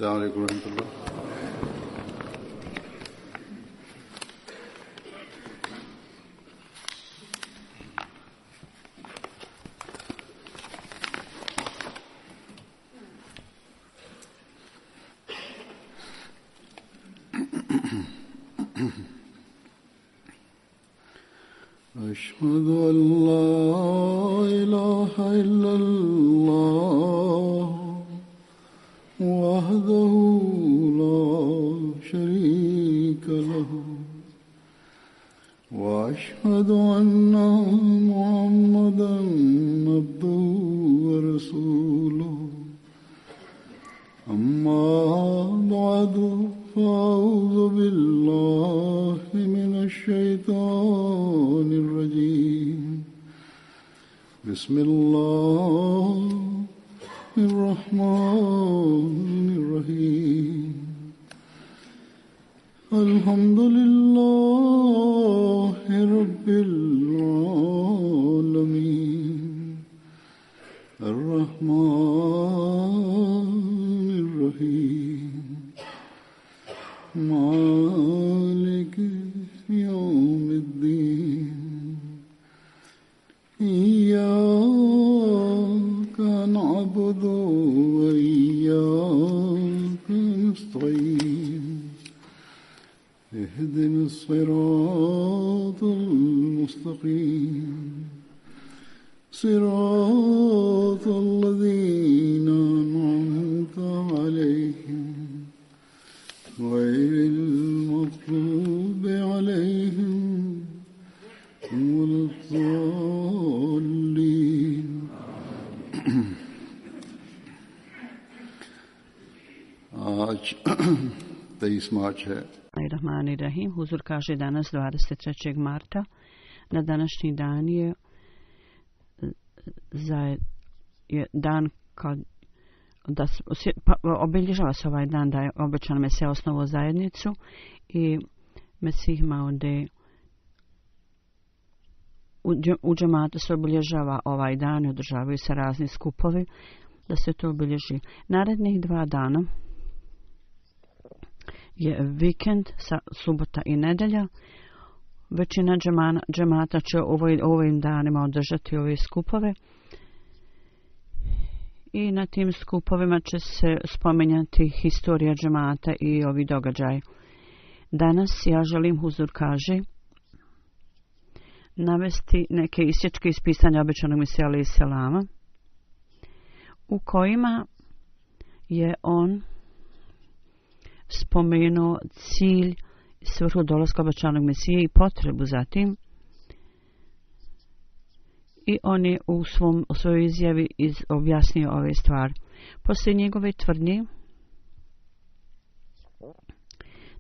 السلام عليكم ورحمة الله. أشهد أن لا إله إلا الله وحده لا شريك له وأشهد أن محمدا عبده ورسوله أما بعد فأعوذ بالله من الشيطان الرجيم بسم الله الرحمن الرحيم الحمد لله رب العالمين الرحمن الرحيم مالك يوم الدين إياك نعبد وإياك نستعين اهدنا الصراط المستقيم صراط الذين أنعمت عليهم غير المغضوب عليهم ولا الضالين. आज 23 मार्च है. Rahim. Huzur kaže danas 23. marta. Na današnji dan je dan kad obilježava se ovaj dan da je obećan Mesija osnovao zajednicu i Mesih Maude u džematu se obilježava ovaj dan i održavaju se razni skupovi da se to obilježi. Narednih 2 dana je vikend, subota i nedelja. Većina džemata će ovim danima održati ove skupove i na tim skupovima će se spominjati historija džemata i ovi događaji. Danas ja želim, Huzur kaže, navesti neke isječke iz pisanja obećanog Mesija alejhi selama u kojima je on spomenuo cilj, svrhu dolaska obećanog Mesije i potrebu za tim. I on je u svojoj izjavi objasnio ove stvari. Poslije njegove tvrdnje,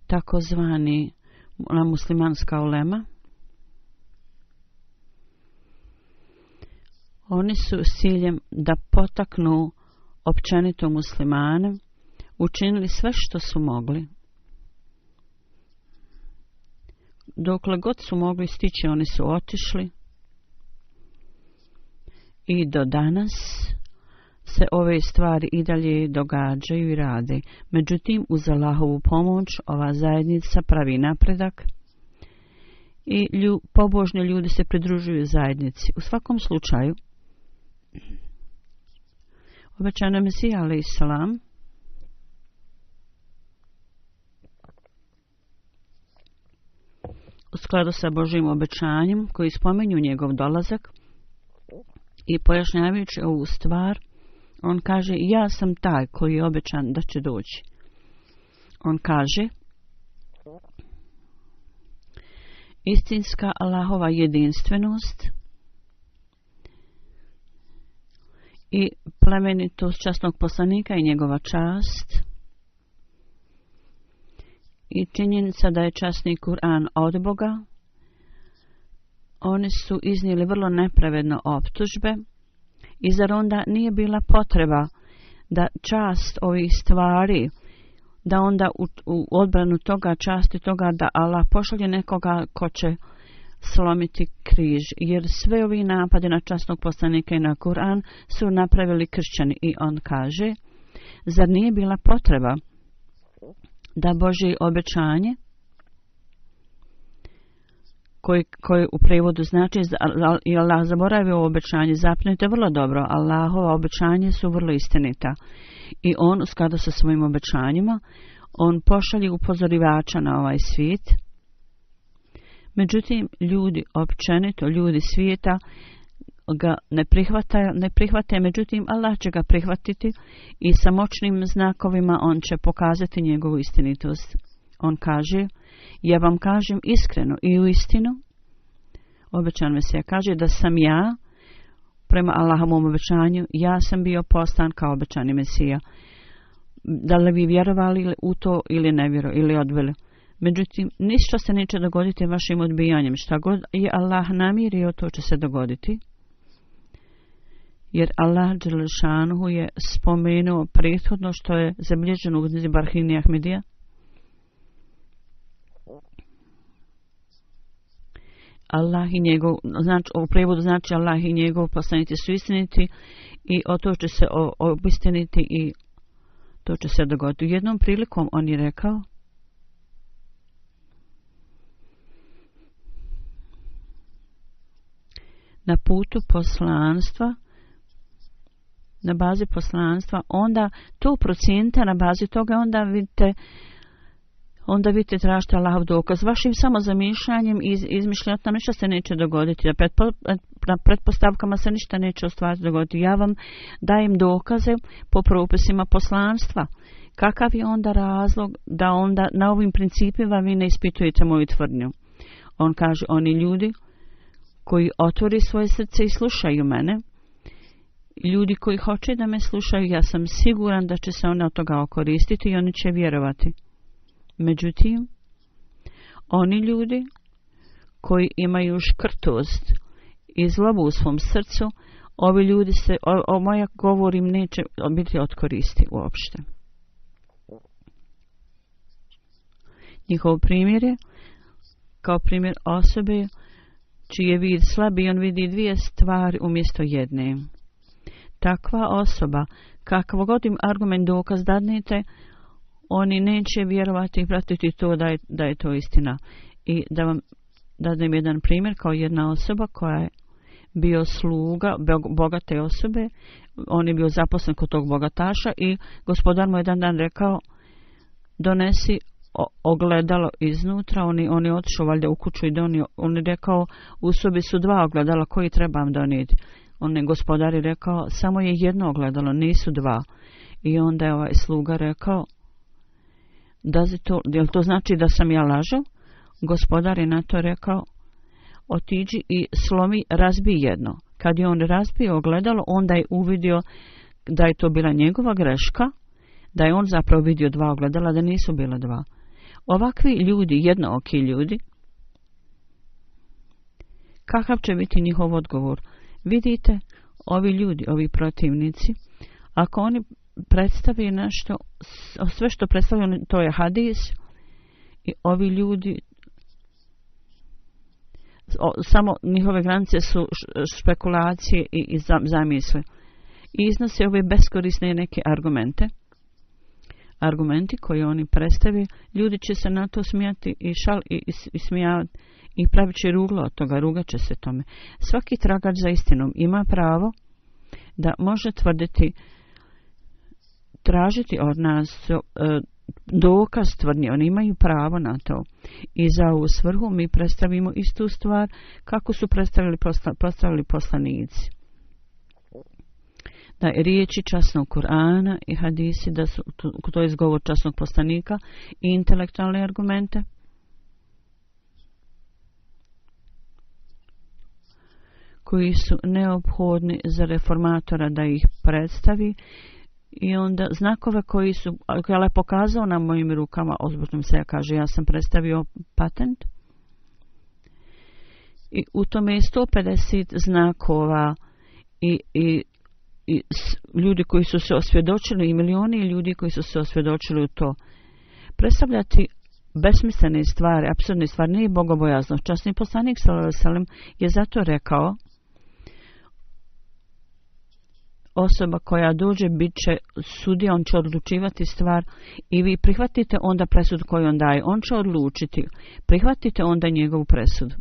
takozvani muslimanska ulema, oni su s ciljem da potaknu općenito muslimane učinili sve što su mogli. Dokle god su mogli stići, oni su otišli. I do danas se ove stvari i dalje događaju i rade. Međutim, uz Allahovu pomoć ova zajednica pravi napredak i pobožni ljudi se pridružuju zajednici. U svakom slučaju, obećani Mesija alejhi selam u skladu sa Božjim obećanjem koji spominju njegov dolazak i pojašnjavajući ovu stvar, on kaže: ja sam taj koji je obećan da će doći. On kaže: istinska Allahova jedinstvenost i plemenitost časnog poslanika i njegova čast i činjenica da je časni Kur'an od Boga, oni su iznijeli vrlo nepravedno optužbe i zar onda nije bila potreba da čast ovih stvari, da onda u odbranu toga, časti toga, da Allah pošalje nekoga ko će slomiti križ, jer sve ovi napade na časnog poslanika i na Kur'an su napravili kršćani. I on kaže: zar nije bila potreba da Božje obećanje, koji u prevodu znači i Allah zaboravio obećanje, zapnite vrlo dobro, Allahova obećanje su vrlo istinita i on u skladu sa svojim obećanjima, on pošalje upozorivača na ovaj svijet. Međutim, ljudi općenito, ljudi svijeta ga ne prihvate, međutim Allah će ga prihvatiti i sa moćnim znakovima on će pokazati njegovu istinitost. On kaže, ja vam kažem iskreno i u istinu, obećan Mesija kaže da sam ja, prema Allahovom obećanju, ja sam bio poslan kao obećani Mesija. Da li vi vjerovali u to ili ne vjerovali ili odbili. Međutim, ništa se neće dogoditi vašim odbijanjem. Šta god je Allah namirio, to će se dogoditi. Jer Allah Đelešanuhu je spomenuo prethodno što je zabilježeno u knjizi Barhini Ahmedija. Allah i njegov, znači, u prevodu znači Allah i njegov poslanici su istiniti i o to će se obistiniti i to će se dogoditi. U jednom prilikom on je rekao, na putu poslanstva, na bazi poslanstva, onda to procijenta na bazi toga, onda vidite tražite Allahov dokaz. Vašim samo zamišljanjem i izmišljatama ništa se neće dogoditi. Na pretpostavkama se ništa neće ostvariti dogoditi. Ja vam dajem dokaze po propisima poslanstva. Kakav je onda razlog da onda na ovim principima vi ne ispitujete moju tvrdnju? On kaže, oni ljudi koji otvori svoje srce i slušaju mene, ljudi koji hoće da me slušaju, ja sam siguran da će se oni od toga okoristiti i oni će vjerovati. Međutim, oni ljudi koji imaju škrtost i zlobu u svom srcu, ovi ljudi se, moja govor im neće biti od koristi uopšte. Njihov primjer je kao primjer osobe čiji je vid slabi, on vidi dvije stvari umjesto jedne. Takva osoba, kakav god im argument dokaz dadnete, oni neće vjerovati i pratiti to da je to istina. I da vam dadem jedan primjer, kao jedna osoba koja je bio sluga bogate osobe, on je bio zaposlen kod tog bogataša i gospodar mu jedan dan rekao, donesi ogledalo iznutra, on je otišao valjda u kuću i on je rekao, u sobi su dva ogledala, koji trebam donijeti? On je gospodar je rekao, samo je jedno ogledalo, nisu dva. I onda je ovaj sluga rekao, jel to znači da sam ja lažao? Gospodar je na to rekao, otiđi i slomi, razbi jedno. Kad je on razbio ogledalo, onda je uvidio da je to bila njegova greška, da je on zapravo vidio dva ogledala, da nisu bila dva. Ovakvi ljudi, jednooki ljudi, kakav će biti njihov odgovor? Vidite, ovi ljudi, ovi protivnici, ako oni predstavi nešto, sve što predstavljaju, to je hadis, i ovi ljudi, samo njihove granice su špekulacije i zamisle. I iznose ove beskorisne neke argumenti koje oni predstavi, ljudi će se na to smijati i smijavati i pravit će ruglo od toga, rugat će se tome. Svaki tragač za istinom ima pravo da može tvrditi, tražiti od nas dokaz tvrdnje, oni imaju pravo na to. I za ovu svrhu mi predstavimo istu stvar kako su predstavili poslanici. Da je riječi časnog Kur'ana i hadisi, da su to izgovor časnog poslanika i intelektualne argumente. Koji su neophodni za reformatora da ih predstavi. I onda znakove koji su, koje je pokazao na mojim rukama, ozbiljno se ja kaže, ja sam predstavio patent. I u tome je 150 znakova i ljudi koji su se osvjedočili i milioni ljudi koji su se osvjedočili u to. Predstavljati besmislene stvari, apsurdne stvari, nije bogobojazno. Časni poslanik sallallahu alejhi ve sellem je zato rekao, osoba koja dođe bit će sudija, on će odlučivati stvar i vi prihvatite onda presudu koju on daje. On će odlučiti. Prihvatite onda njegovu presudu.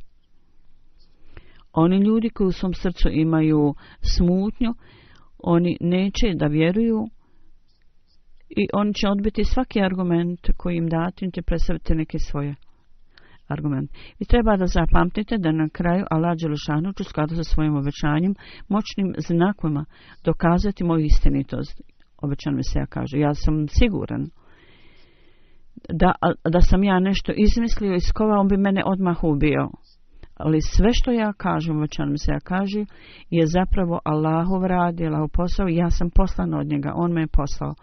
Oni ljudi koji u svom srcu imaju smutnju, oni neće da vjeruju i oni će odbiti svaki argument koji im dati, im će predstaviti neke svoje argumente. I treba da zapamtite da na kraju Allah dželešanu će u skladu sa svojim obećanjem moćnim znakovima dokazati moju istinitost. Obećan Mesija kaže, ja sam siguran da sam ja nešto izmislio i skovao, on bi mene odmah ubio. Ali sve što ja kažem, obećan Mesija kaže, je zapravo Allahov rad, Allahov posao i ja sam poslan od njega, on me je poslao.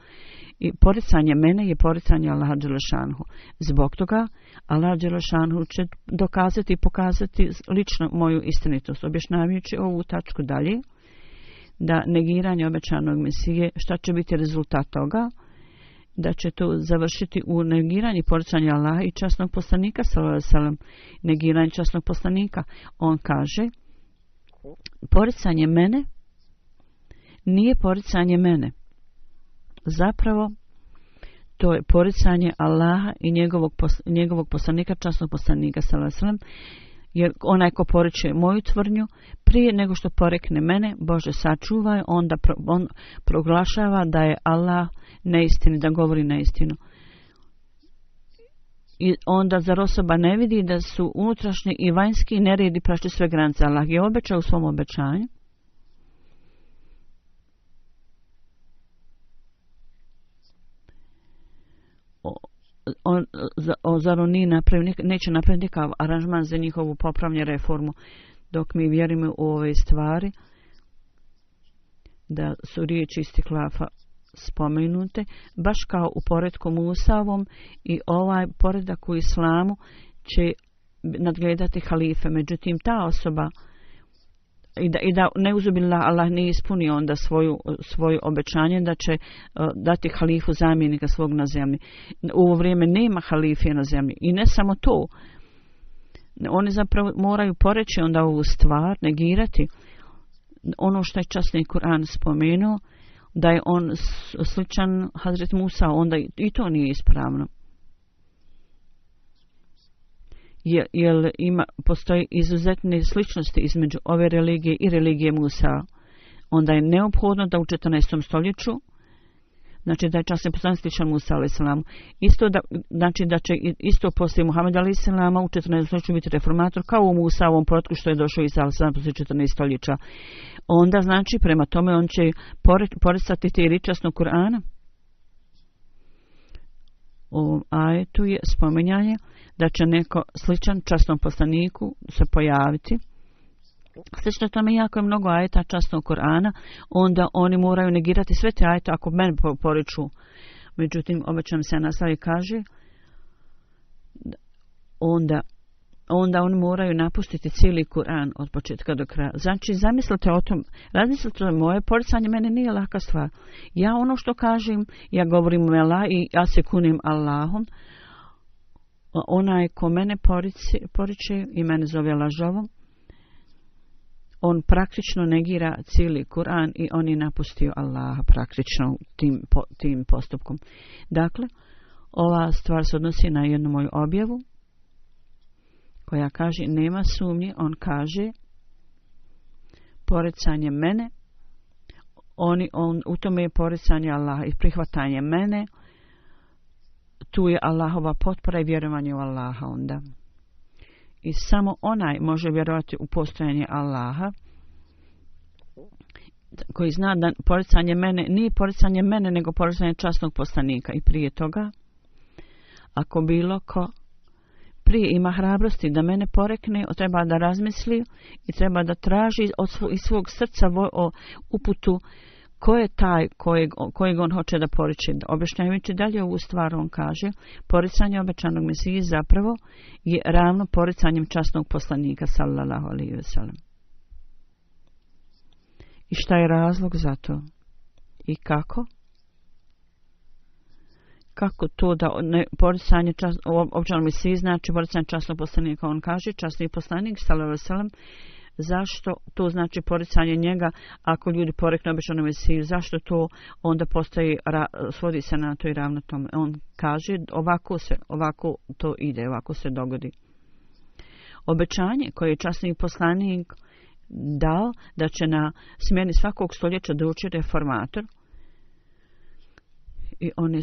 I poricanje mene je poricanje Allaha dželešanhu. Zbog toga Allah dželešanhu će dokazati i pokazati lično moju istinitost. Objašnjavajući ovu tačku dalje, da negiranje obećanog Mesije, šta će biti rezultat toga? Da će to završiti u negiranje poricanja Allaha i časnog poslanika, sallallahu alejhi ve sellem, negiranje časnog poslanika. On kaže, poricanje mene nije poricanje mene. Zapravo, to je poricanje Allaha i njegovog poslanika, časnog poslanika, sallallahu alejhi ve sellem, jer onaj ko poriče moju tvrdnju, prije nego što porekne mene, Bože sačuvaj, onda on proglašava da je Allah neistini, da govori neistinu. I onda zar osoba ne vidi da su unutrašnji i vanjski neredi prešli sve granice. Allah je obećao u svom obećanju. Zar on neće napraviti nekav aranžman za njihovu popravnje reformu, dok mi vjerujemo u ove stvari, da su riječi istiklafa spomenute, baš kao u poretku Musavom, i ovaj poredak u islamu će nadgledati halife. Međutim, ta osoba i da neuzubillah Allah ne ispuni onda svoje obećanje da će dati halifu zamjenika svog na zemlji. U ovo vrijeme nema halifije na zemlji. I ne samo to. Oni zapravo moraju poreći onda ovu stvar, negirati ono što je časni Kur'an spomenuo, da je on sličan Hazret Musa, onda i to nije ispravno. Jer postoji izuzetne sličnosti između ove religije i religije Musa. Onda je neophodno da u 14. stoljeću, znači da je časni poslanik sličan Musa alejselam, znači da će isto poslije Muhameda alejselama u 14. stoljeću biti reformator kao u Musaovom poretku što je došao Isa alejselam poslije 14. stoljeća. Onda znači prema tome on će poricati te riječi časnog Kur'ana. U ovom ajetu je spominjanje da će neko sličan časnom poslaniku se pojaviti. Slično tome, jako je mnogo ajeta časnog Kur'ana, onda oni moraju negirati sve te ajete ako mene poriču. Međutim, obećam se nastavi kaže, onda oni moraju napustiti cijeli Kur'an od početka do kraja. Znači, zamislite o tom, razmislite o moje poricanje, mene nije laka stvar. Ja ono što kažem, ja govorim u Allah i ja se kunim Allahom. Onaj ko mene poriče i mene zove lažovom, on praktično negira cijeli Kur'an i on je napustio Allaha praktično tim postupkom. Dakle, ova stvar se odnosi na jednu moju objavu koja kaže, nema sumnje, on kaže, poricanje mene, u tome je poricanje Allaha i prihvatanje mene, tu je Allahova potpora i vjerovanje u Allaha onda. I samo onaj može vjerovati u postojanje Allaha, koji zna da poricanje mene nije poricanje mene, nego poricanje časnog poslanika. I prije toga, ako bilo ko prije ima hrabrosti da mene porekne, treba da razmisli i treba da traži iz svog srca uputu ko je taj kojeg on hoće da poriče. Objašnjavajući dalje ovu stvar, on kaže, poricanje obećanog Mesije zapravo je ravno poricanjem časnog poslanika, sallallahu alejhi ve sellem. I šta je razlog za to? I kako? Kako to da poricanje obećanog Mesije znači poricanje časnog poslanika? On kaže, časni poslanik, sallallahu alejhi ve sellem, Zašto to znači poricanje njega ako ljudi poreknu obećanu Mesiju? Zašto to onda postoji, svodi se na to i ravno tome? On kaže ovako to ide, ovako se dogodi. Obećanje koje je časni poslanik dao da će na smjeni svakog stoljeća doći reformator, i on je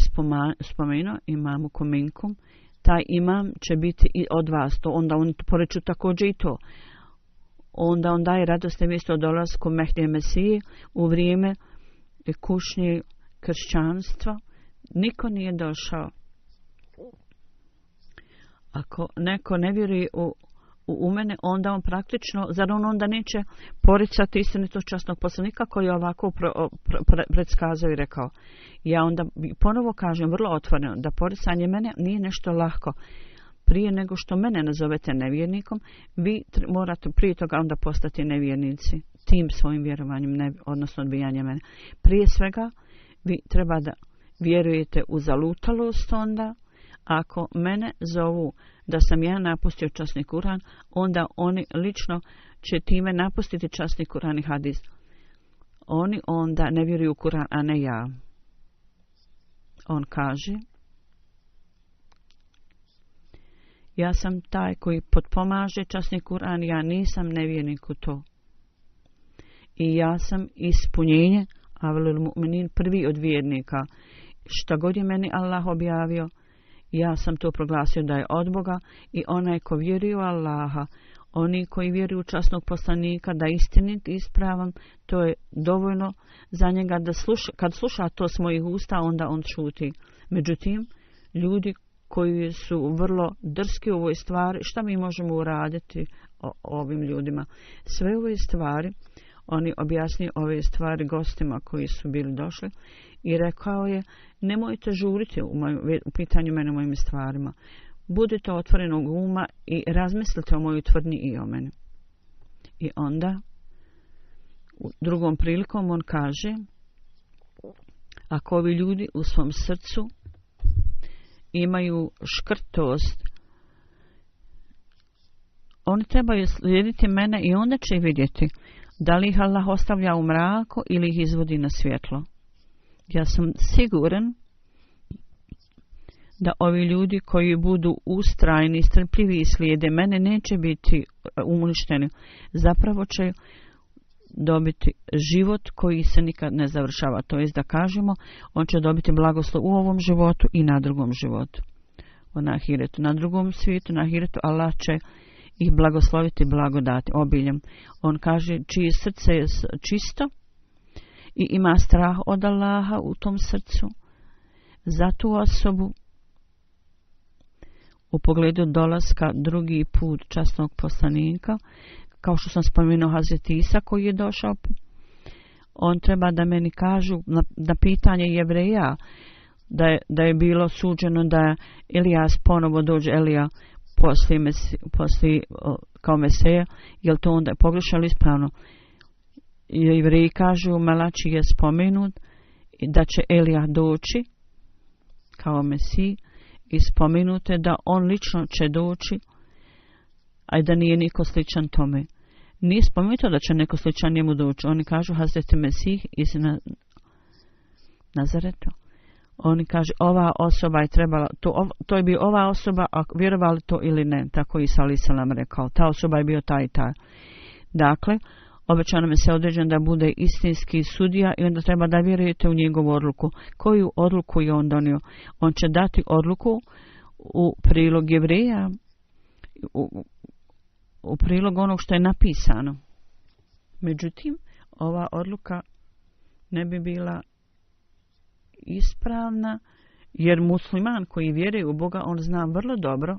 spomenuo imamu Kominkom, taj imam će biti i od vas, to onda oni poreću također i to. Onda on daje radosne vijesti o dolasku Mehdije Mesije u vrijeme kušnje kršćanstva. Niko nije došao. Ako neko ne vjeruje u mene, onda on praktično, zar on onda neće poricati istinitost časnog poslanika koji je ovako predskazao i rekao. Ja onda ponovo kažem vrlo otvoreno da poricanje mene nije nešto lahko. Prije nego što mene nazovete nevjernikom, vi morate prije toga onda postati nevjernici tim svojim vjerovanjem, odnosno odbijanjem mene. Prije svega, vi treba da vjerujete u zalutalost onda. Ako mene zovu da sam ja napustio časni Kur'an, onda oni lično će time napustiti časni Kur'an i hadis. Oni onda ne vjeruju u Kur'an, a ne ja. On kaže, ja sam taj koji potpomaže časni Kur'an, ja nisam nevjernik u to. I ja sam ispunjenje, avlul mu'minin, prvi od vjernika. Šta god je meni Allah objavio, ja sam to proglasio da je od Boga, i onaj ko vjeruje u Allaha, oni koji vjeruju u časnog poslanika, da istinit i ispravan, to je dovoljno za njega da kad sluša to s mojih usta, onda on šuti. Međutim, ljudi koji su vrlo drski u ovoj stvari, šta mi možemo uraditi ovim ljudima? Sve ove stvari, oni objasniju ove stvari gostima koji su bili došli i rekao je, nemojte žuriti u pitanju mene o mojim stvarima. Budite otvorenog uma i razmislite o mojoj tvrdnji i o meni. I onda, u drugom prilikom on kaže, ako ovi ljudi u svom srcu imaju škrtost, oni trebaju slijediti mene i onda će vidjeti da li ih Allah ostavlja u mraku ili ih izvodi na svjetlo. Ja sam siguran da ovi ljudi koji budu ustrajni, strpljivi i slijede mene neće biti uništeni. Zapravo će dobiti život koji se nikad ne završava. To jest da kažemo, on će dobiti blagoslov u ovom životu i na drugom životu. Na ahiretu, na drugom svijetu, na ahiretu Allah će ih blagosloviti blagodati, obiljem. On kaže, čije srce je čisto i ima strah od Allaha u tom srcu, za tu osobu u pogledu dolaska drugi put časnog poslanika, kao što sam spomenuo Hazreti Isa koji je došao, on treba da meni kažu na pitanje Jevreja da je bilo suđeno da Elijas ponovo dođe, Elija poslije kao Meseja, je li to onda pogrešno ili ispravno? Jevreji kažu, Malači je spomenut da će Elija doći kao Mesij i spomenute da on lično će doći, a da nije niko sličan tome. Nije spomenuto da će neko sličan njemu doći. Oni kažu Hazreti Mesih iz Nazareta. Oni kažu ova osoba je trebala, to je bio ova osoba, a vjerovali to ili ne, tako Isa alejhi selam rekao. Ta osoba je bio taj i taj. Dakle, obećano mi se određeno da bude istinski sudija i onda treba da vjerujete u njegovu odluku. Koju odluku je on donio? On će dati odluku u prilog Jevreja, u prilog onog što je napisano. Međutim, ova odluka ne bi bila ispravna, jer musliman koji vjeruje u Boga, on zna vrlo dobro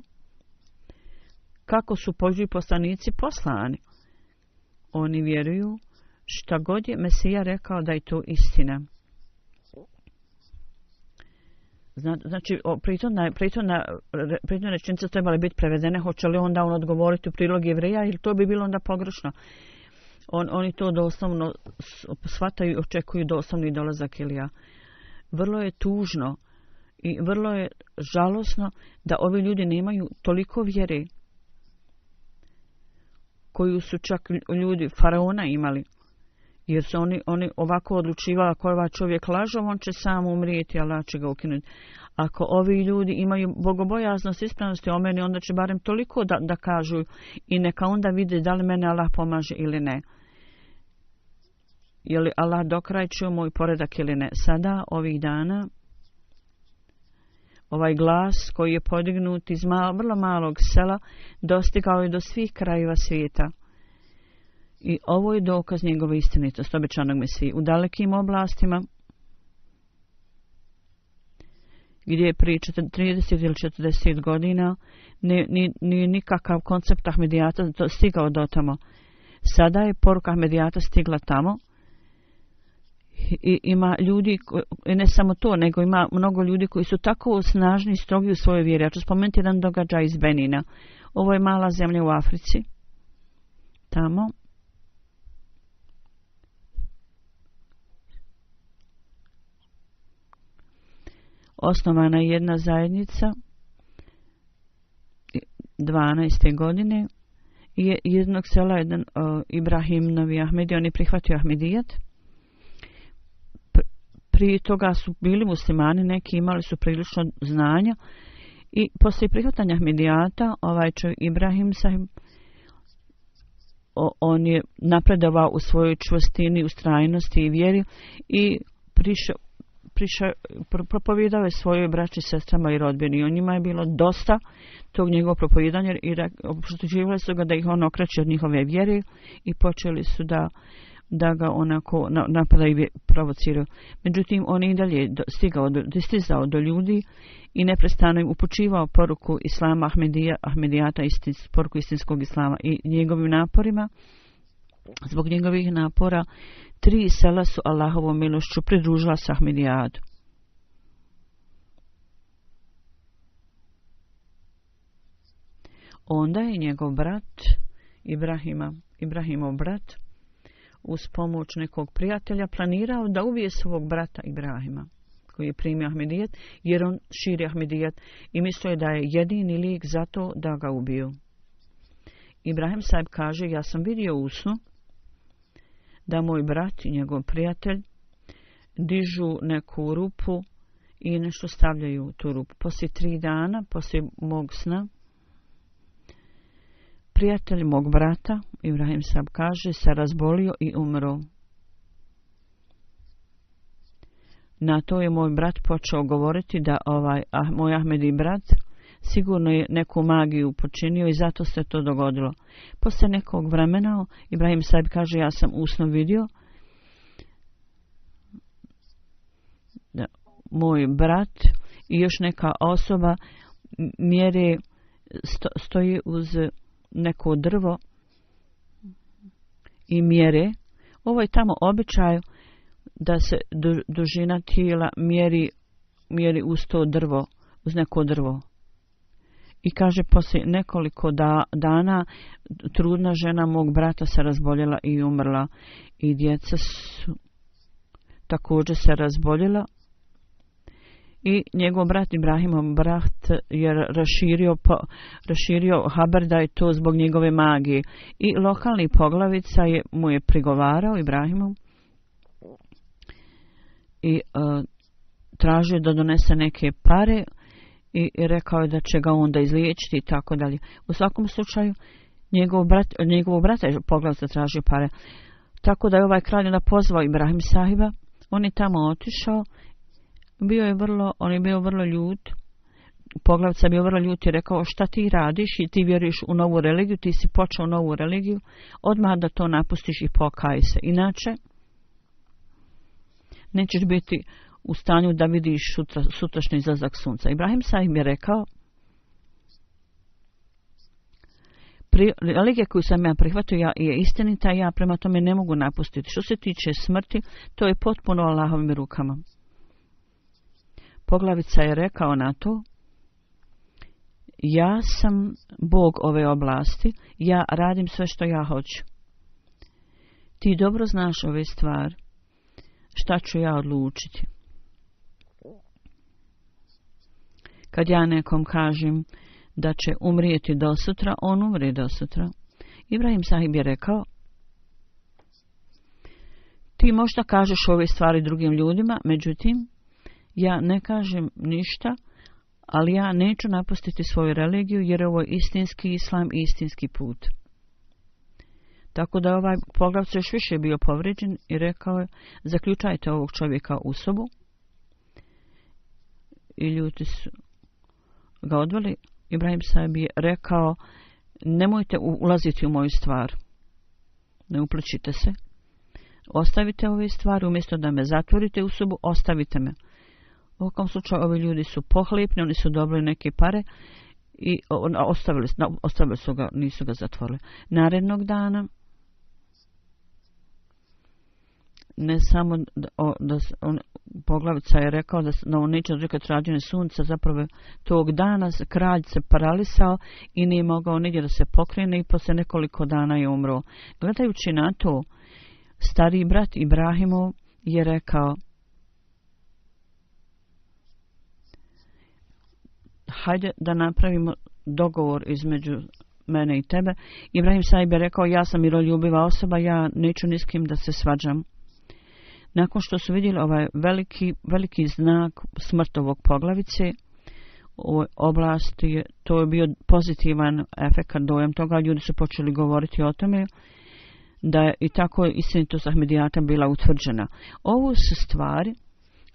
kako su Božji poslanici poslani. Oni vjeruju šta god je Mesija rekao da je to istina. Znači, prijetno rečenice trebale biti prevedene, hoće li onda on odgovoriti u prilog Jevreja ili to bi bilo onda pogrešno. Oni to doslovno shvataju i očekuju doslovni dolazak Elija. Vrlo je tužno i vrlo je žalosno da ovi ljudi nemaju toliko vjere. koju su čak ljudi faraona imali. Jer su oni ovako odlučivali, ako ovaj čovjek lažov, on će sam umrijeti, Allah će ga ukinuti. Ako ovi ljudi imaju bogobojaznost, ispravnosti o meni, onda će barem toliko da kažu i neka onda vide da li mene Allah pomaže ili ne. Je li Allah dokrajčio moj poredak ili ne. Sada, ovih dana, ovaj glas koji je podignut iz vrlo malog sela dostigao je do svih krajeva svijeta. I ovo je dokaz njegove istinitosti, obećanog Mesije. U dalekim oblastima, gdje je prije 30 ili 40 godina nije nikakav koncept Ahmedijata stigao do tamo. Sada je poruka Ahmedijata stigla tamo i ima ljudi, ne samo to, nego ima mnogo ljudi koji su tako snažni i strogi u svojoj vjeri. Ja ću spomenuti jedan događaj iz Benina. Ovo je mala zemlja u Africi. Tamo. Osnovana je jedna zajednica 12. godine i jednog sela jedan Ibrahim Novi Ahmedi, on je prihvatio Ahmedijat. Prije toga su bili muslimani, neki imali su prilično znanja i poslije prihvatanja Ahmedijata ovaj čovjek Ibrahim sahib on je napredovao u svojoj čvrstini, ustrajnosti i vjeri i propovijedao je svojoj braći, sestrama i rodbini. I o njima je bilo dosta tog njegovog propovijedanja i optuživali su ga da ih on okreće od njihove vjere i počeli su da ga onako napadaju i provociraju. Međutim, on je i dalje stizao do ljudi i neprestano im upućivao poruku Islama Ahmedijata, poruku istinskog Islama i njegovim naporima. Zbog njegovih napora 3 sela su Allahovom milošću pridružila se Ahmedijatu. Onda je njegov brat Ibrahimov brat uz pomoć nekog prijatelja planirao da ubije svog brata Ibrahima koji je primio Ahmedijat, jer on širi Ahmedijat i mislio je da je jedini lijek za to da ga ubiju. Ibrahim sahib kaže, ja sam vidio u snu da moj brat i njegov prijatelj dižu neku rupu i nešto stavljaju u tu rupu. Poslije 3 dana, poslije mog sna, prijatelj mog brata, Ibrahim sahib kaže, se razbolio i umro. Na to je moj brat počeo govoriti da moj Ahmedi brat sigurno je neku magiju počinio i zato se to dogodilo. Poslije nekog vremena Ibrahim sahib kaže, ja sam usno vidio da moj brat i još neka osoba mjere stoji uz neko drvo i mjere. Ovo je tamo običaj da se dužina tijela mjeri uz to drvo, uz neko drvo. I kaže, poslije nekoliko dana trudna žena mog brata se razboljela i umrla. I djeca su također se razboljela. I njegov brat Ibrahimov brat je raširio haber da je to zbog njegove magije. I lokalni poglavica mu je prigovarao Ibrahimov i tražio da donese neke pare i rekao je da će ga onda izliječiti i tako dalje. U svakom slučaju njegovog brata je poglavica tražio pare. Tako da je ovaj kralj onda pozvao Ibrahim sahiba. On je tamo otišao. On je bio vrlo ljut. Poglavica je bio vrlo ljut i rekao, šta ti radiš i ti vjeruješ u novu religiju, ti si počeo novu religiju, odmah da to napustiš i pokaj se. Inače, nećeš biti u stanju da vidiš sutrašnji izlazak sunca. Ibrahim sahib je rekao, religija koju sam ja prihvatio je istinita, ja prema tome ne mogu napustiti. Što se tiče smrti, to je potpuno Allahovim rukama. Poglavica je rekao na to, ja sam Bog ove oblasti, ja radim sve što ja hoću. Ti dobro znaš ove stvari, šta ću ja odlučiti? Kad ja nekom kažem da će umrijeti do sutra, on umri do sutra. Ibrahim sahib je rekao: ti možda kažeš ove stvari drugim ljudima, međutim, ja ne kažem ništa, ali ja neću napustiti svoju religiju jer ovo je istinski islam i istinski put. Tako da ovaj poglavce još više bio povrijeđen i rekao je: zaključajte ovog čovjeka u sobu. I ljudi su ga odveli. Ibrahim sahib je rekao: nemojte ulaziti u moju stvar. Ne upličite se. Ostavite ove stvari, umjesto da me zatvorite u sobu, ostavite me. U ovom slučaju ovi ljudi su pohlepni, oni su dobili neke pare i ostavili su ga, nisu ga zatvorili. Narednog dana, ne samo poglavica je rekao da on neće dočekati rađenje sunca, zapravo tog dana kralj se paralisao i nije mogao nigdje da se pokrene i poslije nekoliko dana je umro. Gledajući na to, stariji brat Ibrahimov je rekao: hajde da napravimo dogovor između mene i tebe. Ibrahim sahib je rekao: ja sam miroljubiva osoba, ja neću ni s kim da se svađam. Nakon što su vidjeli ovaj veliki znak smrt ovog poglavice u ovoj oblasti, to je bio pozitivan efekat, dojam toga, ljudi su počeli govoriti o tome da je i tako istinitost Ahmedijata bila utvrđena. Ovo su stvari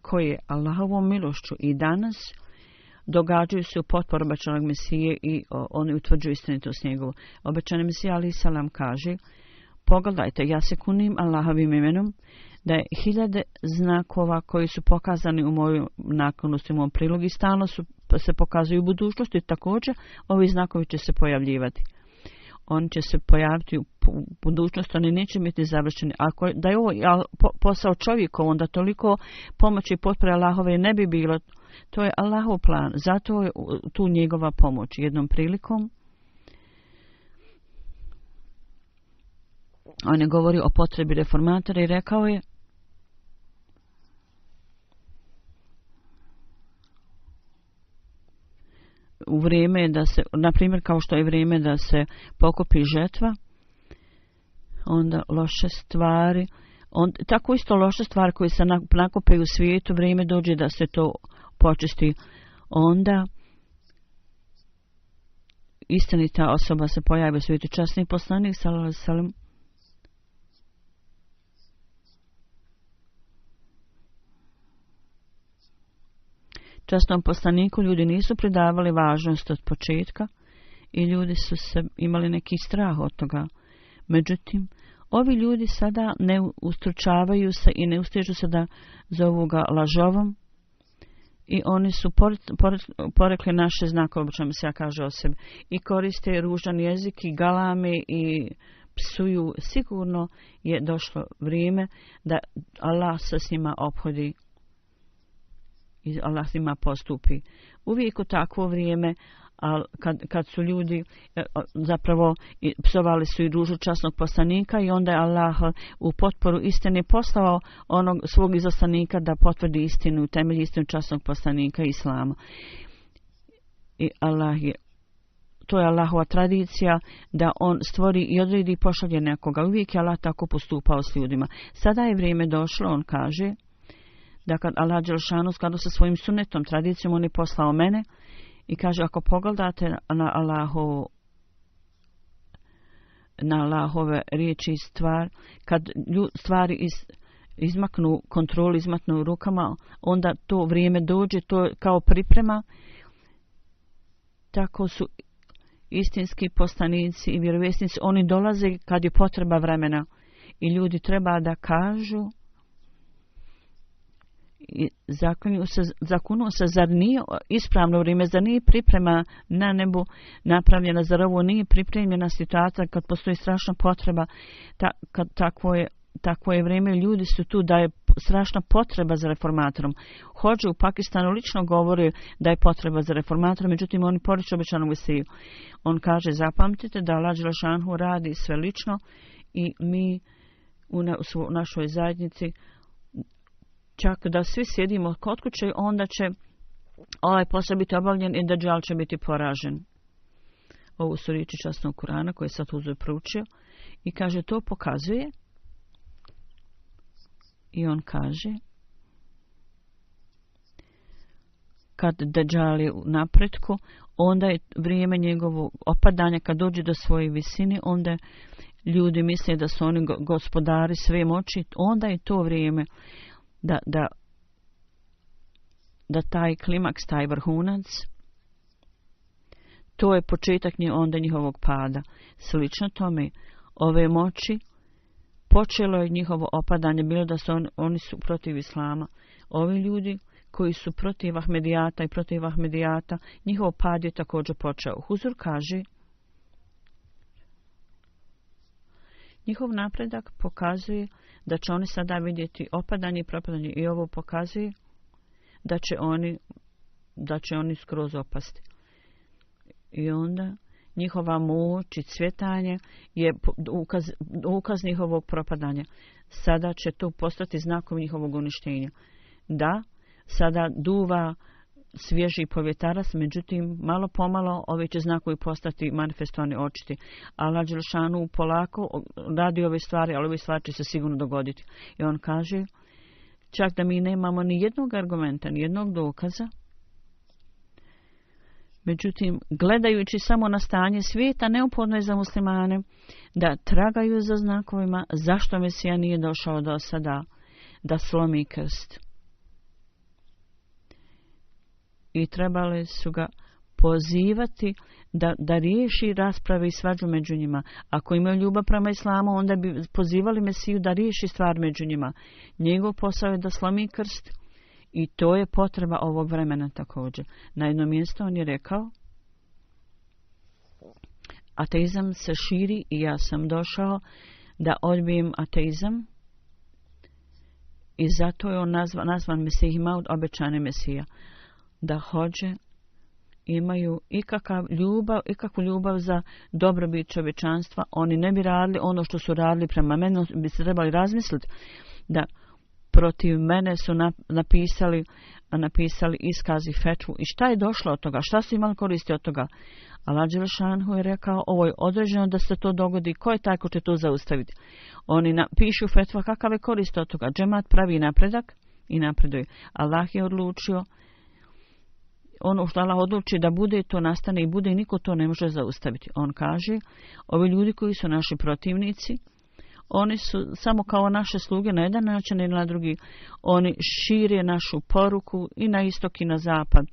koje Allahovom milošću i danas događaju se u potporu obećanog Mesije i oni utvrđuju istinitost njegovu. Obećani Mesija alejhi selam kaže: pogledajte, ja se kunim Allahovim imenom da je 1000 znakova koji su pokazani u mojoj naklonosti, u mom prilogu i stalno se pokazuju u budućnosti. Također ovi znakovi će se pojavljivati. Oni će se pojaviti u budućnosti, oni neće biti završeni. Ako da je ovo posao čovjekov, onda toliko pomoći i potpore Allahove ne bi bilo. To je Allahov plan, zato je tu njegova pomoć. Jednom prilikom on je govorio o potrebi reformatora i rekao je: u vrijeme da se, na primjer kao što je vrijeme da se pokupi žetva, onda loše stvari, tako isto loše stvari koje se nakupe u svijetu, vrijeme dođe da se to počisti, onda istinita osoba se pojavi u svijetu. Časni poslanik sallallahu alejhi ve sellem časnom poslaniku ljudi nisu pridavali važnost od početka i ljudi su se imali neki strah od toga. Međutim, ovi ljudi sada ne ustručavaju se i ne ustižu se da zovu ga lažovom i oni su porekli naše znakove, o čemu se ja kaže o sebi, i koriste ružan jezik i galame i psuju. Sigurno je došlo vrijeme da Allah se s njima ophodi i Allah s njima postupi. Uvijek u takvo vrijeme, kad su ljudi zapravo psovali su i ružu časnog poslanika, i onda je Allah u potporu istine poslao onog svog izaslanika da potvrdi istinu, temelji istinu časnog poslanika Islama. I to je Allahova tradicija da on stvori i odredi i pošalje nekoga. Uvijek je Allah tako postupao s ljudima. Sada je vrijeme došlo, on kaže, da kad Allah dželešanu skladu sa svojim sunnetom, tradicijom, on je poslao mene i kaže: ako pogledate na Allahove riječi i stvar, kad stvari izmaknu kontrolu, izmaknu rukama, onda to vrijeme dođe, to je kao priprema. Tako su istinski poslanici i vjerovjesnici, oni dolaze kad je potreba vremena i ljudi treba da kažu i zakunu se, zar nije ispravno vrijeme, zar nije priprema na nebu napravljena, zar ovo nije pripremljena situacija kad postoji strašna potreba, takvo je vrijeme, ljudi su tu da je strašna potreba za reformatorom. Hodže u Pakistanu lično govori da je potreba za reformatorom, međutim oni poriču obećanog Mesiju. On kaže: zapamtite da Allah dželešanu radi sve lično i mi u našoj zajednici, čak da svi sjedimo kod kuće, onda će ovaj posao biti obavljen i Dajjal će biti poražen. Ovo su riječi časnog Kurana koje sad uzeo proučio i kaže to pokazuje i on kaže kad Dejjal je u napretku, onda je vrijeme njegovog opadanja, kad dođe do svoje visine, onda ljudi misle da su oni gospodari sve moći, onda je to vrijeme da taj klimaks, taj vrhunac, to je početak onda njihovog pada. Slično tome, ove moći, počelo je njihovo opadanje, bilo da su oni su protiv islama. Ovi ljudi koji su protiv Ahmedijata i protiv Ahmedijata, njihov pad je također počeo. Huzur kaže, njihov napredak pokazuje da će oni sada vidjeti opadanje i propadanje i ovo pokazuje da će oni skroz opasti. I onda njihova moć i cvjetanje je ukaz njihovog propadanja. Sada će to postati znakom njihovog uništenja. Da, sada duva svježi povjetaras, međutim, malo pomalo ovi će znakovi postati manifestovani očiti. Allah dželešanu polako radi ove stvari, ali ove stvari će se sigurno dogoditi. I on kaže, čak da mi nemamo ni jednog argumenta, ni jednog dokaza, međutim, gledajući samo na stanje svijeta, neophodno je za muslimane da tragaju za znakovima zašto Mesija nije došao do sada da slomi krst. I trebali su ga pozivati da riješi rasprave i svađu među njima. Ako imaju ljubav prema islamu, onda bi pozivali Mesiju da riješi stvar među njima. Njegov posao je da slomi krst i to je potreba ovog vremena također. Na jedno mjesto on je rekao, ateizam se širi i ja sam došao da odbijem ateizam i zato je on nazvan Mesih Maud, obećani Mesija. Da hođe imaju ikakvu ljubav za dobrobit čovječanstva, oni ne bi radili ono što su radili prema meni, bi se trebali razmisliti da protiv mene su napisali iskazi fetvu. I šta je došlo od toga? Šta su imali koristi od toga? Allah dželešanu je rekao, ovo je određeno da se to dogodi. Ko je taj ko će to zaustaviti? Oni pišu fetva, kakav je korist od toga? Džemat pravi napredak i napreduje. Allah je odlučio, ono što Allah odluči da bude, to nastane i bude i niko to ne može zaustaviti. On kaže, ovi ljudi koji su naši protivnici, oni su samo kao naše sluge na jedan način i na drugi. Oni šire našu poruku i na istok i na zapad.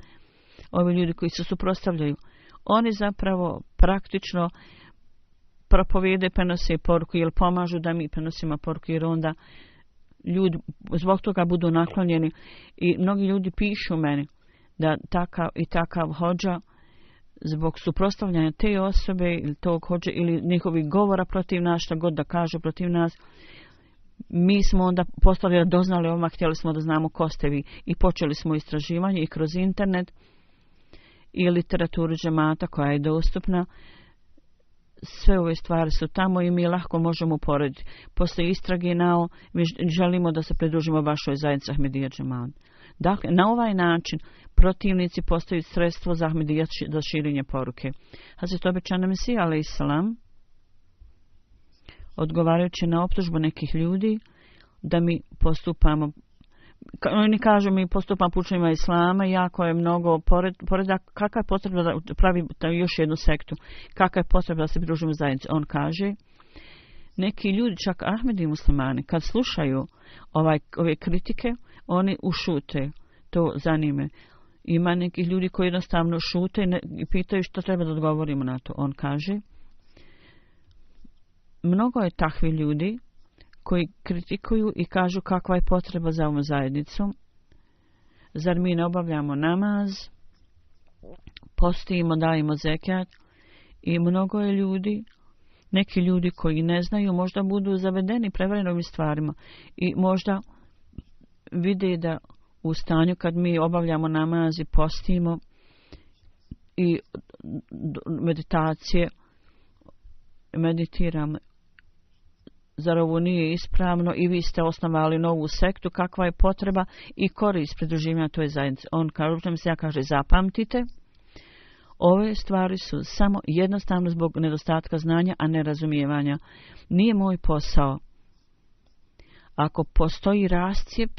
Ovi ljudi koji se suprotstavljaju, oni zapravo praktično propovijede, penose poruku ili pomažu da mi prenosimo poruku, jer onda ljudi zbog toga budu naklonjeni. I mnogi ljudi pišu meni da takav hođa zbog suprotstavljanja te osobe ili tog hođe ili njihovih govora protiv nas, šta god da kažu protiv nas, mi smo onda postali doznali odmah, htjeli smo da znamo ko ste vi i počeli smo istraživanje i kroz internet i literaturu džemata koja je dostupna. Sve ove stvari su tamo i mi lahko možemo porediti. Poslije istrage mi želimo da se pridružimo vašoj zajednici Ahmedija džemat. Dakle, na ovaj način protivnici postaju sredstvo za Ahmedija za širenje poruke. Hazret obećani Mesija alejselam, odgovarajući na optužbu nekih ljudi da mi postupamo, oni kažu mi postupamo pučanjima islama, jako je mnogo poredak, kakva je potreba da pravi još jednu sektu, kakva je potreba da se pridružimo zajednici. On kaže, neki ljudi, čak Ahmedi muslimani, kad slušaju ove kritike, oni ušute, to zanime. Ima nekih ljudi koji jednostavno šute i pitaju što treba da odgovorimo na to. On kaže, mnogo je takvi ljudi koji kritikuju i kažu kakva je potreba za ovom zajednicom. Zar mi ne obavljamo namaz, postimo, dajemo zekat i mnogo je ljudi, neki ljudi koji ne znaju, možda budu zavedeni prevareni ovim stvarima i možda vide da u stanju kad mi obavljamo namaz i postimo i meditacije, meditiramo, zar ovo nije ispravno i vi ste osnovali novu sektu, kakva je potreba i korist pridruživanja toj zajednici. On kaže, ja kaže, zapamtite, Ove stvari su samo jednostavno zbog nedostatka znanja, a ne razumijevanja. Nije moj posao. Ako postoji rascijep,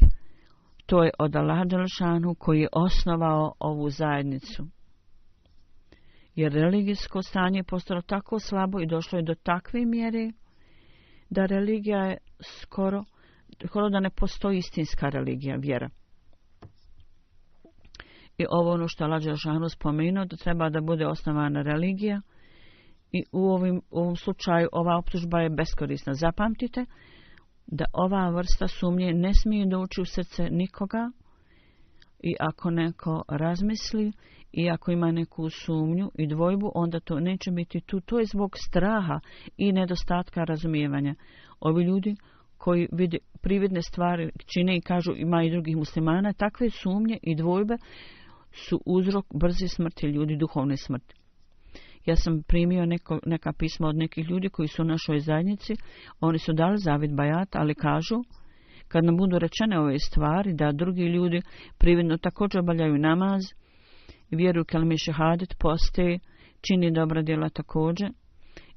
to je od Allaha dželešanu koji je osnovao ovu zajednicu. Jer religijsko stanje je postalo tako slabo i došlo je do takve mjere da religija je skoro da ne postoji istinska religija, vjera. I ovo ono što Allah dželešanu spomenuo, da treba da bude osnovana religija, i u ovom slučaju ova optužba je beskorisna. Zapamtite da ova vrsta sumnje ne smije doći u srce nikoga, i ako neko razmisli i ako ima neku sumnju i dvojbu, onda to neće biti tu. To je zbog straha i nedostatka razumijevanja. Ovi ljudi koji vide prividne stvari čine i kažu ima i drugih muslimana, takve sumnje i dvojbe su uzrok brze smrti ljudi, duhovne smrti. Ja sam primio neka pisma od nekih ljudi koji su u našoj zajednici. Oni su dali zavid bajat, ali kažu, kad nam budu rečene ove stvari, da drugi ljudi prividno također obavljaju namaz, vjeruju kelime šehadet, poste, čini dobra djela također,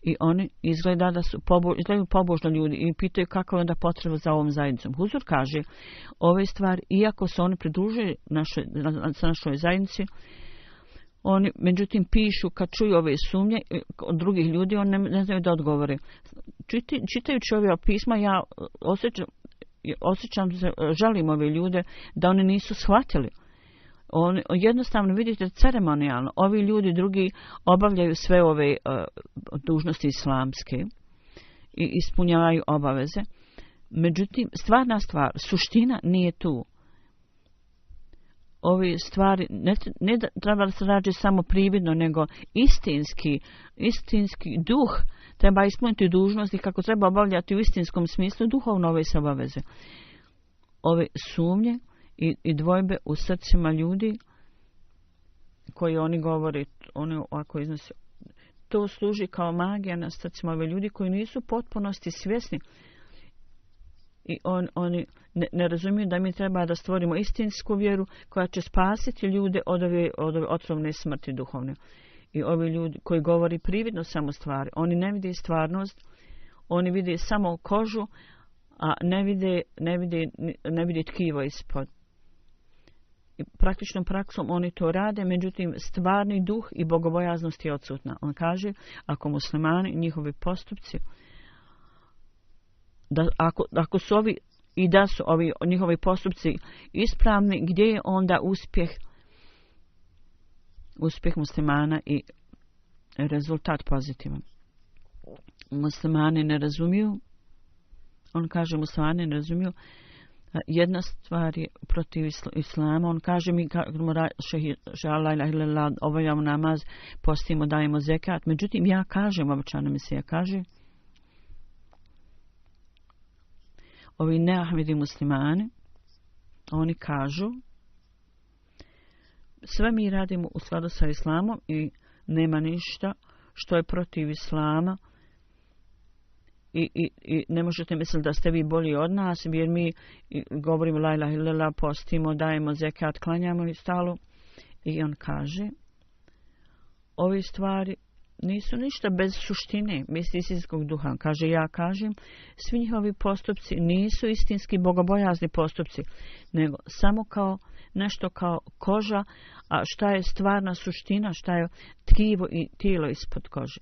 i oni izgleda da su izgledaju pobožni ljudi i pitaju kako je onda potreba za ovom zajednicom. Huzur kaže, ove stvari, iako se oni pridružuju našoj zajednici, oni međutim pišu kad čuju ove sumnje od drugih ljudi, oni ne znaju da odgovore. Čitajući ove pisma, ja osjećam se, žalim ove ljude da oni nisu shvatili. Oni, jednostavno vidite ceremonijalno, ovi ljudi drugi obavljaju sve ove dužnosti islamske i ispunjavaju obaveze. Međutim, stvarna stvar, suština nije tu. Ove stvari ne treba da se rađe samo prividno, nego istinski duh treba ispuniti dužnosti kako treba obavljati u istinskom smislu duhovno ove se obaveze. Ove sumnje i dvojbe u srcima ljudi koji oni govore, oni ovako iznose, to služi kao magija na srcima ove ljudi koji nisu u potpunosti svjesni i oni ne razumiju da mi treba da stvorimo istinsku vjeru koja će spasiti ljude od ove otrovne smrti duhovne. I ovi ljudi koji govori prividno samo stvari, oni ne vide stvarnost, oni vide samo kožu, a ne vide tkivo ispod. I praktičnom praksom oni to rade, međutim stvarni duh i bogobojaznost je odsutna. On kaže, ako muslimani, njihovi postupci, da ako su ovi i da su ovi njihovi postupci ispravni, gdje je onda uspjeh muslimana i rezultat pozitivan? Muslimani ne razumiju, on kaže muslimani ne razumiju, jedna stvar je protiv islama, on kaže mi obavljamo namaz, postimo, dajemo zekat, međutim ja kažem, običajno Mesija kaže, ovi neahmedi muslimani, oni kažu, sve mi radimo u skladu sa islamom i nema ništa što je protiv islama i ne možete misliti da ste vi bolji od nas, jer mi govorimo la ilaha illallah, postimo, dajemo zekat, klanjamo i stalo. I on kaže, ove stvari nisu ništa bez suštine, bez istinskog duha. On kaže, ja kažem, svi njihovi postupci nisu istinski bogobojazni postupci, nego samo kao nešto kao koža, a šta je stvarna suština, šta je tkivo i tijelo ispod kože.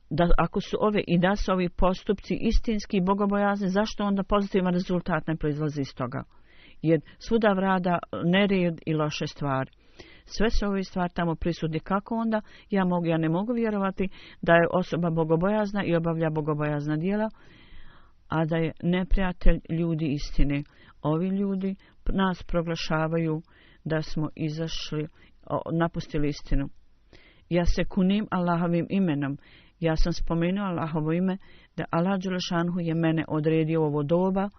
Da ako su da su ovi postupci istinski bogobojazni, zašto onda pozitivan rezultat ne proizlazi iz toga? Jer svuda vlada nered i loše stvari. Sve su ove stvari tamo prisutne. Kako onda ja ne mogu vjerovati da je osoba bogobojazna i obavlja bogobojazna djela, a da je neprijatelj ljudi istine. Ovi ljudi nas proglašavaju da smo napustili istinu. Ja se kunim Allahovim imenom. Ja sam spomenuo Allahovo ime, da Allah dželešanhu je mene odredio ovo doba,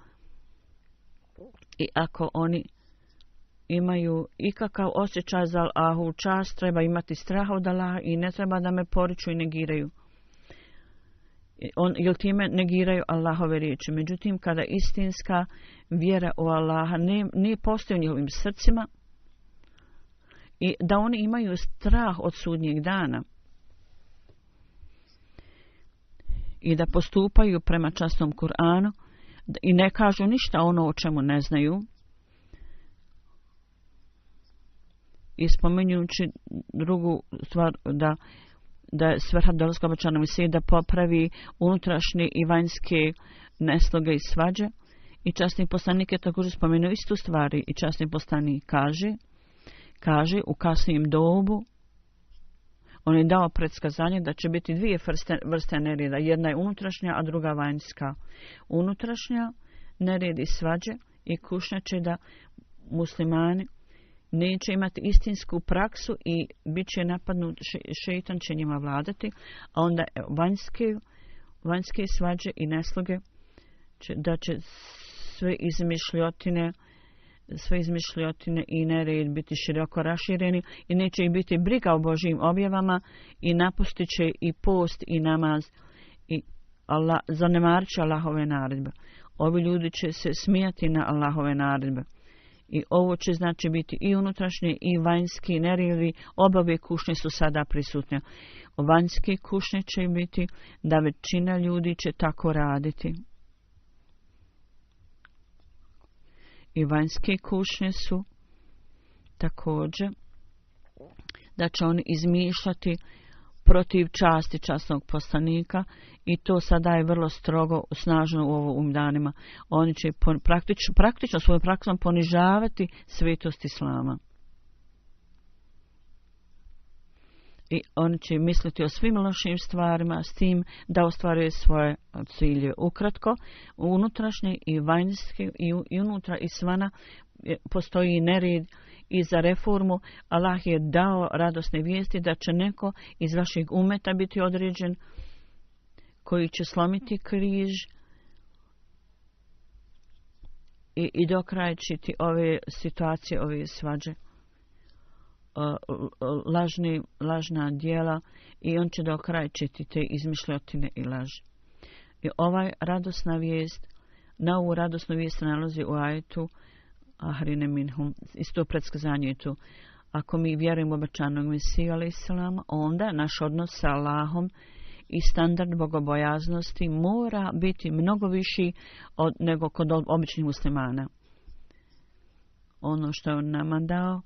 i ako oni imaju ikakav osjećaj za Allahu čast, treba imati straha od Allaha i ne treba da me poriču i negiraju. Jer time negiraju Allahove riječi. Međutim, kada istinska vjera u Allaha ne postoji u njihovim srcima i da oni imaju strah od sudnjeg dana i da postupaju prema časnom Kur'anu i ne kažu ništa ono o čemu ne znaju. I spominjući drugu stvar da je svrha dolaska obećanog Mesije da popravi unutrašnje i vanjske nesloge i svađe. I časni poslanik je također spomenuo istu stvari i časni poslanik kaže u kasnijem dobu on je dao predskazanje da će biti dvije vrste nereda. Jedna je unutrašnja, a druga vanjska. Unutrašnja neredi svađe i kušnja će da muslimani neće imati istinsku praksu i bit će napadnut, šeitan će njima vladati, a onda vanjske svađe i nesloge da će sve izmišljotine i nered biti široko rašireni i neće ih biti briga o Božjim objavama i napustit će i post i namaz i zanemarit će Allahove naredbe. Ovi ljudi će se smijati na Allahove naredbe. I ovo će znači biti i unutrašnje i vanjski neredi, obave kušnje su sada prisutne. Vanjske kušnje će biti da većina ljudi će tako raditi. I vanjske kušnje su također da će oni izmišljati protiv časti časnog poslanika i to sada je vrlo strogo snažno u ovim danima. Oni će praktično svojom praksom ponižavati svetost Islama. I oni će misliti o svim lošim stvarima s tim da ostvaruje svoje cilje. Ukratko, unutrašnje i vanjske i unutra i svana postoji nered i za reformu. Allah je dao radosne vijesti da će neko iz vašeg umeta biti određen koji će slomiti križ i dokrajčiti ove situacije, ove svađe, lažna djela i on će dokrajčiti te izmišljotine i laži. I ovaj radosna vijest, na ovu radosnu vijest nalazi u ajetu Ahrine minhum, isto predskazanje je tu. Ako mi vjerujemo obećanog Mesiju alejselama, onda naš odnos sa Allahom i standard bogobojaznosti mora biti mnogo viši nego kod običnih muslimana. Ono što je on nama dao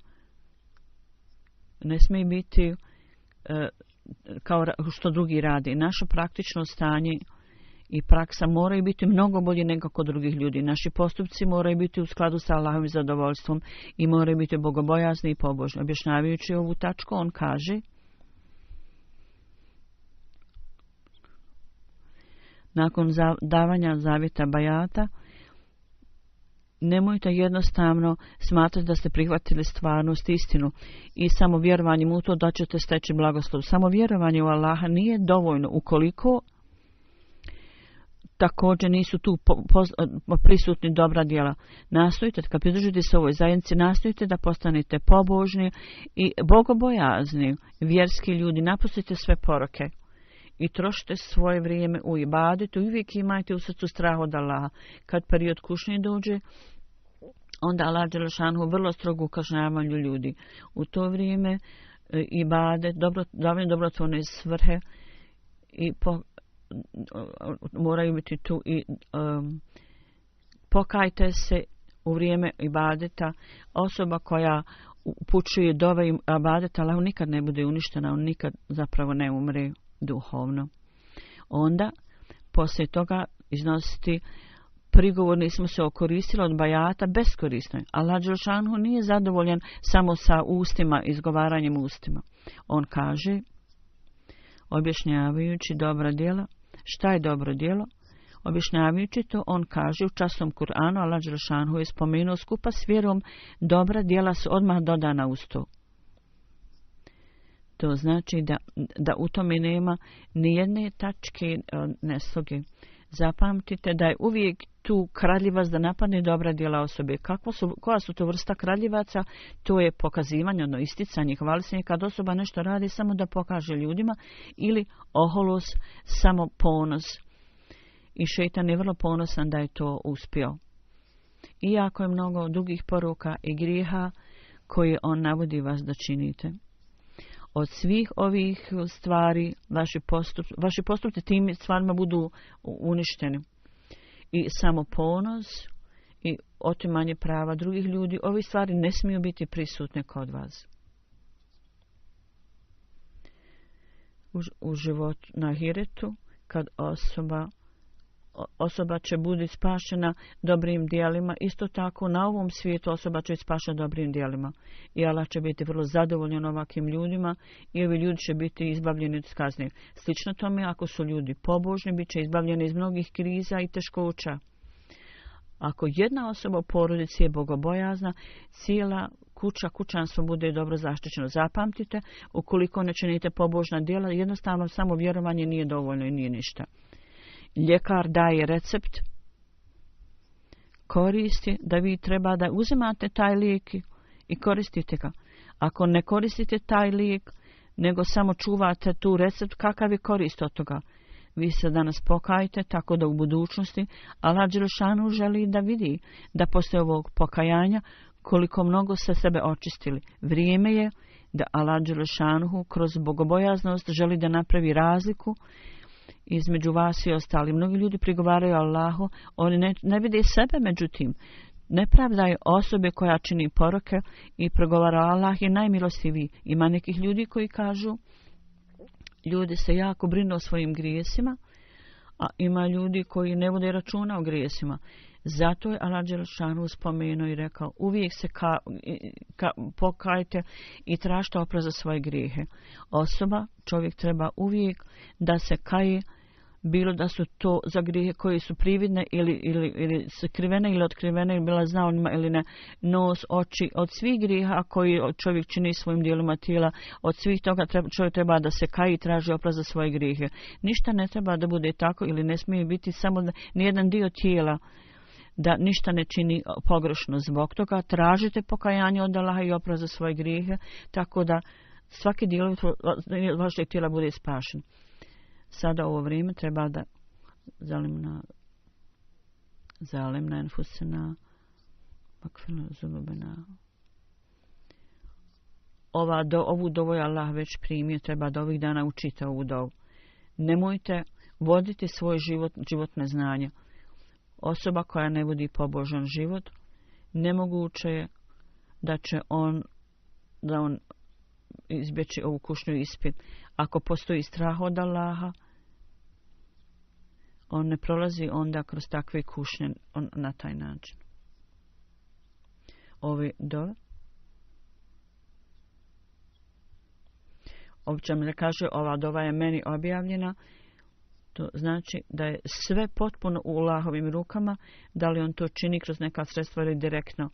ne smije biti kao što drugi radi. Naše praktično stanje i praksa moraju biti mnogo bolje nego kod drugih ljudi. Naši postupci moraju biti u skladu sa Allahovim zadovoljstvom i moraju biti bogobojazni i pobožni. Objašnjavajući ovu tačku, on kaže: nakon davanja zavjeta bajata, nemojte jednostavno smatrati da ste prihvatili stvarnost, istinu i samo vjerovanjem u to da ćete steći blagoslov. Samo vjerovanje u Allaha nije dovoljno ukoliko također nisu tu prisutni dobra djela. Nastojite, kad pridružite se ovoj zajednici, nastojite da postanete pobožni i bogobojazni, vjerski ljudi. Napustite sve poroke i trošite svoje vrijeme u ibadetu. Uvijek imajte u srcu strah od Allaha. Kad period kušnje dođe, onda Allah dželešanu vrlo strogo kažnjavanju ljudi. U to vrijeme ibadet, davanje dobrotvorne svrhe i moraju biti tu i pokajte se u vrijeme ibadeta. Osoba koja upućuje dove ibadeta, Allahu nikad ne bude uništena, on nikad zapravo ne umre duhovno. Onda poslije toga iznositi prigovor, nismo se okoristili od bajata beskorisno. Allah dželešanu nije zadovoljan samo sa ustima, izgovaranjem ustima. On kaže, objašnjavajući dobra djela, šta je dobro djelo? Objašnjavajući to, on kaže u časnom Kur'anu, Allah dželešanu je spomenuo skupa s vjerom, dobra djela su odmah dodana uz to. To znači da u tome nema ni jedne tačke nesloge. Zapamtite da je uvijek tu kradljivac da napadne dobra djela osobe. Koja su to vrsta kradljivaca? To je pokazivanje, odnosno isticanje, hvalisanje, kad osoba nešto radi samo da pokaže ljudima, ili oholos, samo ponos. I šejtan je vrlo ponosan da je to uspio. Iako je mnogo drugih poruka i grijeha koje on navodi vas da činite. Od svih ovih stvari vaši postupci tim stvarima budu uništeni. I samo ponos i otimanje prava drugih ljudi, ovi stvari ne smiju biti prisutne kod vas. U životu na ahiretu, kad osoba će biti spašena dobrim djelima, isto tako na ovom svijetu osoba će biti spašena dobrim djelima. I Allah će biti vrlo zadovoljan ovakvim ljudima i ovi ljudi će biti izbavljeni od kazne. Slično tome, ako su ljudi pobožni, bit će izbavljeni iz mnogih kriza i teškoća. Ako jedna osoba u porodici je bogobojazna, cijela kućanstvo bude dobro zaštićeno. Zapamtite, ukoliko ne činite pobožna djela, jednostavno samo vjerovanje nije dovoljno i nije ništa. Ljekar daje recept, koristi da vi treba da uzimate taj lijek i koristite ga. Ako ne koristite taj lijek, nego samo čuvate tu recept, kakav je korist od toga? Vi se danas pokajte tako da u budućnosti Allah Đelešanu želi da vidi da poslije ovog pokajanja koliko mnogo se sebe očistili. Vrijeme je da Allah Đelešanu kroz bogobojaznost želi da napravi razliku između vas i ostali. Mnogi ljudi prigovaraju Allahu, oni ne vide sebe, međutim ne pravdaju osobe koja čini poroke i progovara Allah je najmilostiviji. Ima nekih ljudi koji kažu ljudi se jako brinu o svojim grijesima, a ima ljudi koji ne vode računa o grijesima. Zato je Allah Đelešanu spomenuo i rekao uvijek se pokajte i tražite oprost za svoje grijehe. Čovjek treba uvijek da se kaje, bilo da su to za grijehe koji su prividne ili skrivene ili otkrivene ili bila zna o njima ili ne, nos, oči, od svih grijeha koji čovjek čini svojim dijelima tijela, od svih toga čovjek treba da se kaje i traži oprost za svoje grijehe. Ništa ne treba da bude tako ili ne smije biti samo nijedan dio tijela da ništa ne čini pogrešno. Zbog toga tražite pokajanje od Allaha i oprost za svoje grijehe, tako da svaki dio vašeg tijela bude spašen. Sada ovo vrijeme treba da zalimna enfusina makfina zubobena. Ovu dovu je Allah već primio, treba da ovih dana učite ovu dovu. Nemojte voditi svoj životne znanje. Osoba koja ne vodi pobožan život, nemoguće je da on izbjeći ovu kušnju ispit. Ako postoji strah od Allaha, on ne prolazi onda kroz takve kušnje na taj način. Ovi dove. Opće mi kaže, ova dova je meni objavljena. To znači da je sve potpuno u Allahovim rukama, da li on to čini kroz neka sredstva ili direktno.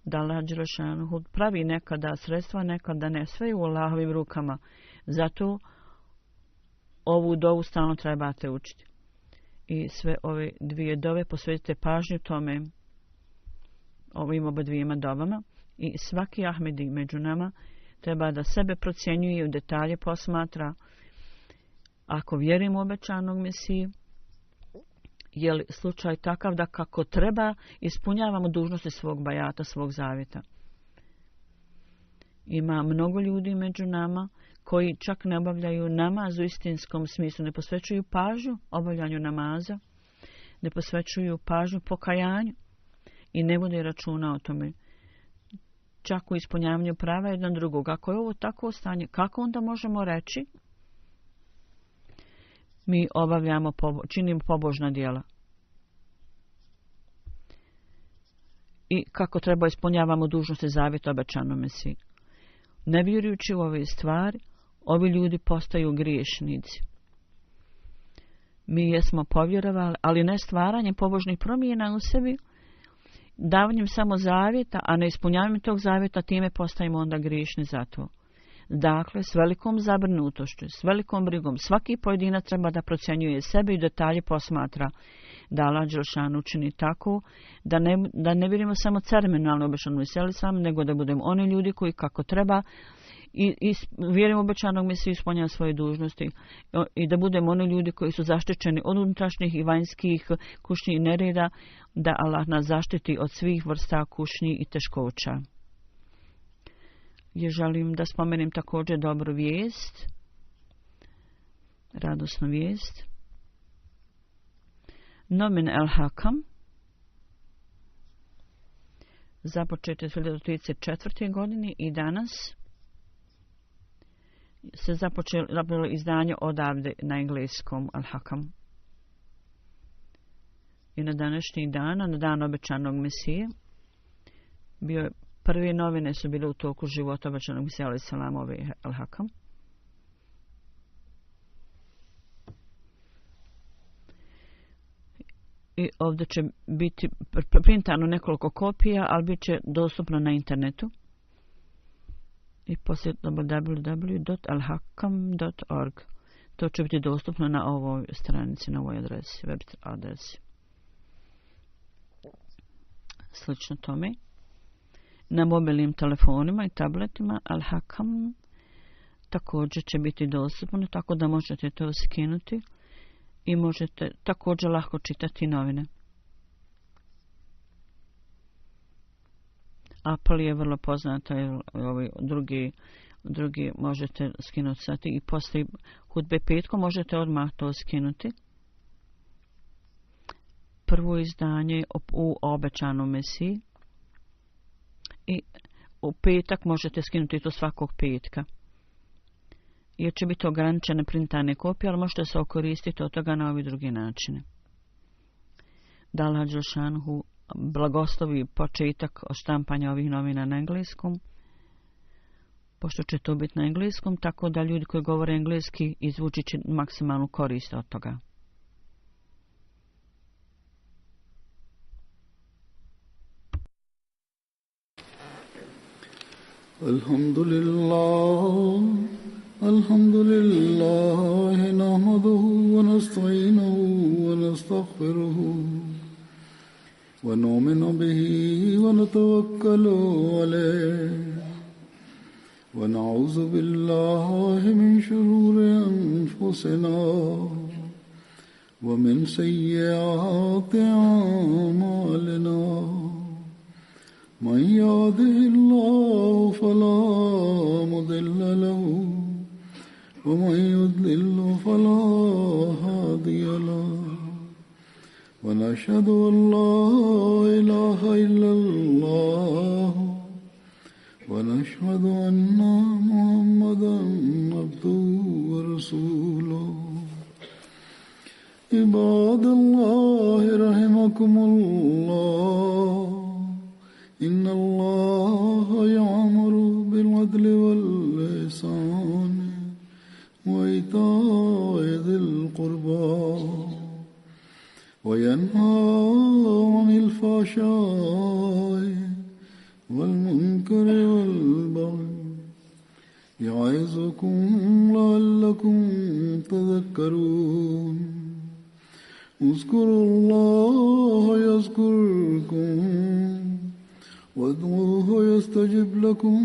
Da Allah Đelešanu pravi nekada sredstva, nekada ne. Sve je u Allahovim rukama. Zato ovu dovu stalno trebate učiti. I sve ove dvije dove posvetite pažnju tome, ovim oba dvijema dovama. I svaki Ahmedi među nama treba da sebe procjenjuje i u detalje posmatra. Ako vjerujemo u obećanog Mesiju, je li slučaj takav da kako treba ispunjavamo dužnosti svog bajata, svog zavjeta. Ima mnogo ljudi među nama koji čak ne obavljaju namaz u istinskom smislu, ne posvećuju pažnju obavljanju namaza, ne posvećuju pažnju pokajanju i ne vode računa o tome. Čak u ispunjavanju prava jedan drugog. Ako je ovo takvo stanje, kako onda možemo reći mi činimo pobožna djela? I kako treba ispunjavamo dužnosti zavjeta obećanom Mesiji? Ne vjerujući u ove stvari, ovi ljudi postaju griješnici. Mi jesmo povjerovali, ali ne stvaranjem pobožnih promjena u sebi, davanjem samo zavjeta, a ne ispunjavanjem tog zavjeta, time postajemo onda griješni za to. Dakle, s velikom zabrinutošću, s velikom brigom, svaki pojedinac treba da procjenjuje sebe i detalje posmatra. Da Allah Đelešanu učini tako, da ne vidimo samo ceremonijalno obećanog Mesiju, nego da budemo oni ljudi koji kako treba i vjerujemo obećanog Mesiju ispunjavaju svoje dužnosti i da budemo oni ljudi koji su zaštićeni od unutrašnjih i vanjskih kušnji i nereda, da Allah nas zaštiti od svih vrsta kušnji i teškoća. je želim da spomenem također dobru vijest, radosnu vijest. Nomin Al-Hakam započet je 1934. godine i danas se započelo izdanje odavde na engleskom Al-Hakam. I na današnji dan, na dan obećanog Mesije, prve novine su bile u toku života obećanog Mesije, alaih salam, ove Al-Hakam. I ovdje će biti printano nekoliko kopija, ali bit će dostupno na internetu. I poslije www.alhakam.org. To će biti dostupno na ovoj stranici, na ovoj adresi, web adresi. Slično tome, na mobilnim telefonima i tabletima Al-Hakam također će biti dostupno, tako da možete to skinuti i možete također lako čitati novine. Apple je vrlo poznata, ovi drugi možete skinuti sati i poslije hudbe petkom možete odmah to skinuti. Prvo izdanje u obećanom Mesiji i u petak možete skinuti to svakog petka. Jer će biti ograničene printane kopije, ali možete se okoristiti od toga na ovi drugi načine. Da Allah Đelšanhu blagoslovi početak štampanja ovih novina na engleskom, pošto će to biti na engleskom, tako da ljudi koji govore engleski izvući će maksimalnu korist od toga. Alhamdulillah, nahmaduhu wa nasta'inuhu wa nastaghfiruhu wa nu'minu bihi wa natawakkalu alayhi wa na'udhu billahi min shururi anfusina wa min sayyiati a'malina. من يهده الله فلا مضل له ومن يضلل فلا هادي له ونشهد أن لا إله إلا الله ونشهد أن محمدا عبده ورسوله عباد الله رحمكم الله إن الله يأمر بالعدل والإحسان وإيتاء ذي القربى وينهى عن الفحشاء والمنكر والبغي يعظكم لعلكم تذكرون اذكروا الله يذكركم وادعوه يستجب لكم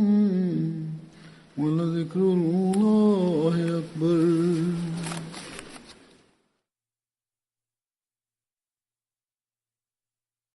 ولذكر الله أكبر.